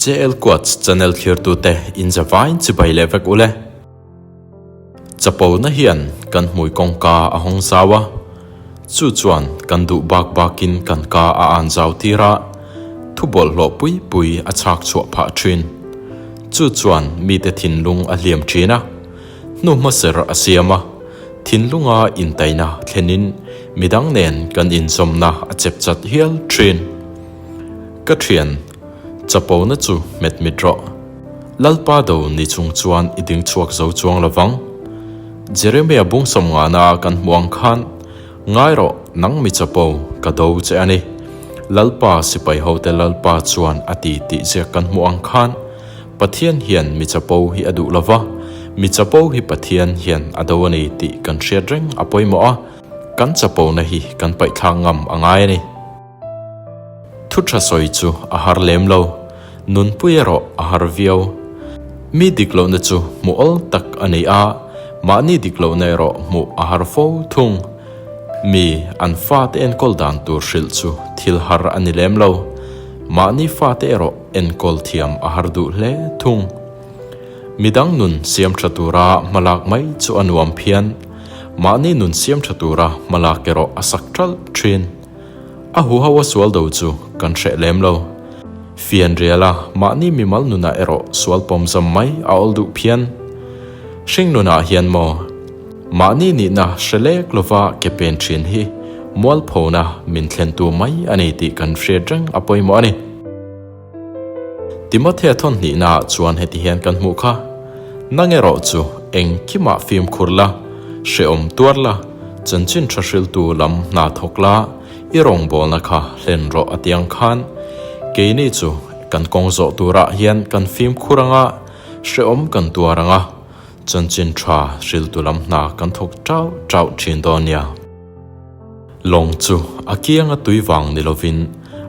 JL Quotes channel thlirtute in zavain chibai leh vek ule. Chapona hian kan hmui kawngka a hawng zau a, chu chuan kan duh bak bakin kan ka a an zau tir a, thu bawlhhlawh pui pui a chhak chhuah phah thin. Chu chuan mite thinlung a hliam thin a, hnu hmaser a siam a, thinlunga intaina thlenin midang nen kan inzawmna a chep chat hial thin. Ka thian, chapona chu hmet mit rawh. Lalpa do ni chung chuan i ding chhuak zo chuang lo vang. Jeremia bung sawmngana kan hmuh ang khan, Ngai rawh, nang mi chapo, ka do che a ni. Lalpa sipai hote Lalpa chuan a ti tih ziak kan hmuh ang khan, Pathian hian mi chapo hi a duh lo va, mi chapo hi Pathian hian a do a ni tih kan hriat reng a pawimawh a, kan chapona hi kan paihthlak ngam a ngai a ni. Thu tha sawi chu a har lem lo, nunpui erawh a har viau. Mi dik lohna chu hmuh awl tak a ni a, mahni dik lohna erawh hmuh a har fo thung. Mi an fate enkawl dan tur hrilh chu thil har a ni lem lo, mahni fate erawh enkawl thiam a har duh hle thung. Midang nun siam tha tura hmalak mai chu a nuam phian, mahni nun siam tha tura hmalak erawh a sak ṭalh ṭhin. A huho a sual do chu kan hreh lem lo. Fian riala mahni mimal nunah erawh sual pawm zam mai a awl duh phian. Hring nunah hian maw? Mahni nihna hre lek lova ke pen thin hi mualphona min thlentu mai a ni tih kan hriat reng a pawimawh a ni. Timothea thawn hnihnaah chuan heti hian kan hmuh kha, Nang erawh chu engkimah fimkhur la, hrehawm tuar la, chanchin tha hriltu lam hna thawk la, i rawngbawlna kha hlen rawh a ti ang khan, keini chu kan kawng zawh turah hian kan fimkhur ang a, hrehawm kan tuar ang a, chanchin tha hriltu lam hna kan thawk tauh tauh thin dawn nia. Lawng chu a kianga tui vang ni lovin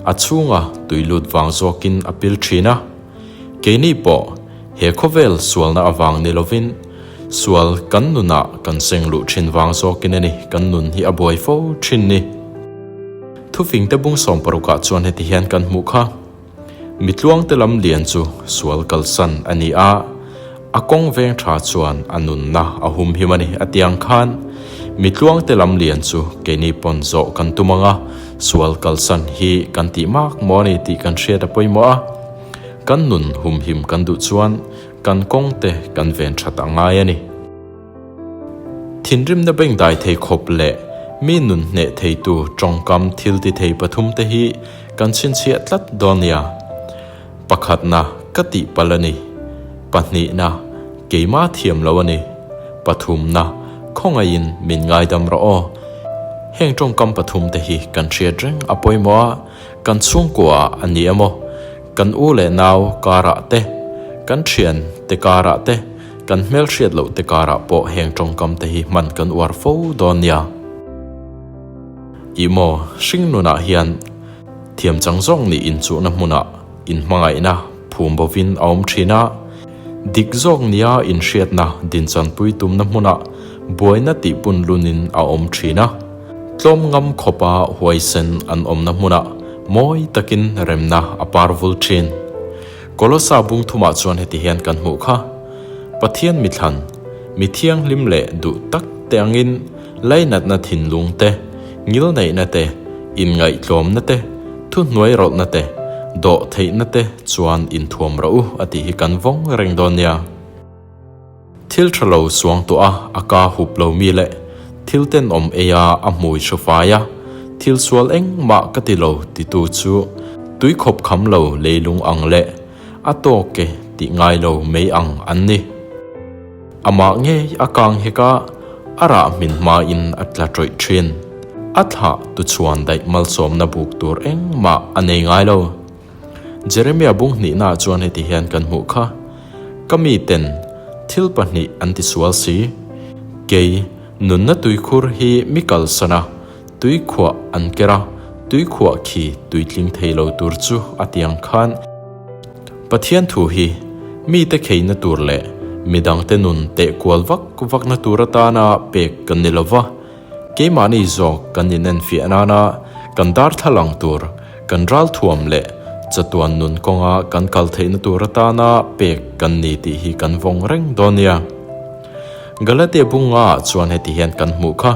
a chhunga tui lut vang zawkin a pil thin a. Keini pawh he khawvel sualna avang ni lovin sual kan nunah kan seng luh thin vang zawkin a ni kan nun hi a buai fo thin ni. Thufingte bung 60ah chuan heti hian kan hmuh kha. Mi tluangte lam lian chu sual kalsan a ni a, a kawng veng tha chuan a nunna a humhim a ni a ti ang khan, mi tluangte lam lian chu keini pawn zawh kan tum ang a, sual kalsan hi kan tih mak maw a ni tih kan hriat a pawimawh a, kan nun humhim kan duh chuan kan kawngte kan ven that a ngai a ni. Thinrimna bengdai thei khawp leh mi nun hneh theitu tawngkam thil ti thei pathumte hi kan chhinchhiah tlat dawn nia. Pakhatna ka tih palh a ni. Pahnihna keimah thiam lo a ni. Pathumna khawngaihin min ngaidam rawh aw. Heng tawngkam pathumte hi kan hriat reng a pawimawh a, kan chhungkua a ni emaw, kan u leh nau karah te, kan thian te karah te, Kan hmelhriat loh te karah pawh heng tawngkam te hi hman kan uar fo dawn nia. Ih maw, hring nunah hian thiam chang zawng nih inchuhna hmunah inhmangaihna phum bovin a awm thin a, dik zawk nia inhriatna dinchanpui tumna hmunah buaina tihpun lunin a awm thin a, tlawm ngam khawpa huaisen an awmna hmunah mawi takin remna a parvul thin. Kolosa bung thumah chuan heti hian kan hmuh kha, Pathian mithlan, mi thianghlim leh duh tak te angin lainatna thinlung te, ngilneihna te, inngaihtlawmna te, thuhnuai rawlhna te, dawh theihna te chuan inthuam rawh u a tih hi kan vawng reng dawn nia. Thil tha lo suang tawh a, a ka hup lo mi leh thil tenawm ei a, a hmui hru fai a, thil sual engmah ka ti lo titu chu tui khawp kham lo leilung ang leh a tawk e tih ngai lo mai ang an ni. Amah ngei a kang hek a, a rah hmin hmain a tla tawih thin. A thlah tu chhuan daih malsawmna buk tur engmah a nei ngai lo. Jeremia bung hnihnaah chuan heti hian kan hmuh kha, Ka miten thil pahnih an tisual si. Kei, nunna tuikhur hi mi kalsan a, tuikhuah an ker a, tuikhuah khi tuitling thei lo tur chu a ti ang khan. Pathian thu hi mite kheina tur leh midangte nun teh kual vak vakna tur atana pek kan ni lo va, Keimahni zawk kan inenfiah nana kan darthlalang tur, kan ralthuam leh Chatuan nun kawnga kan kal theihna tur atana pek kan ni tih hi kan vawng reng dawn nia. Galatia bunga ah chuan heti hian kan hmuh kha.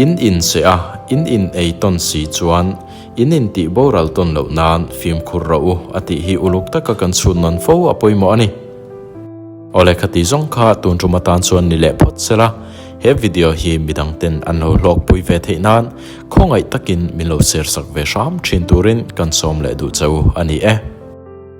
In inseh a, in in ei tawn si chuan in intih boral tawn loh nan fimkhur rawh u a tih hi uluk taka kan chhut nawn fo a pawimawh a ni. Awle khati zawng kha tun tum atan chuan ni leh phawt sela, he video hi midang ten an lo hlawkpui ve theih nan khawngaih takin min lo share sak ve hram thin turin kan sawm leh duh che u a ni e.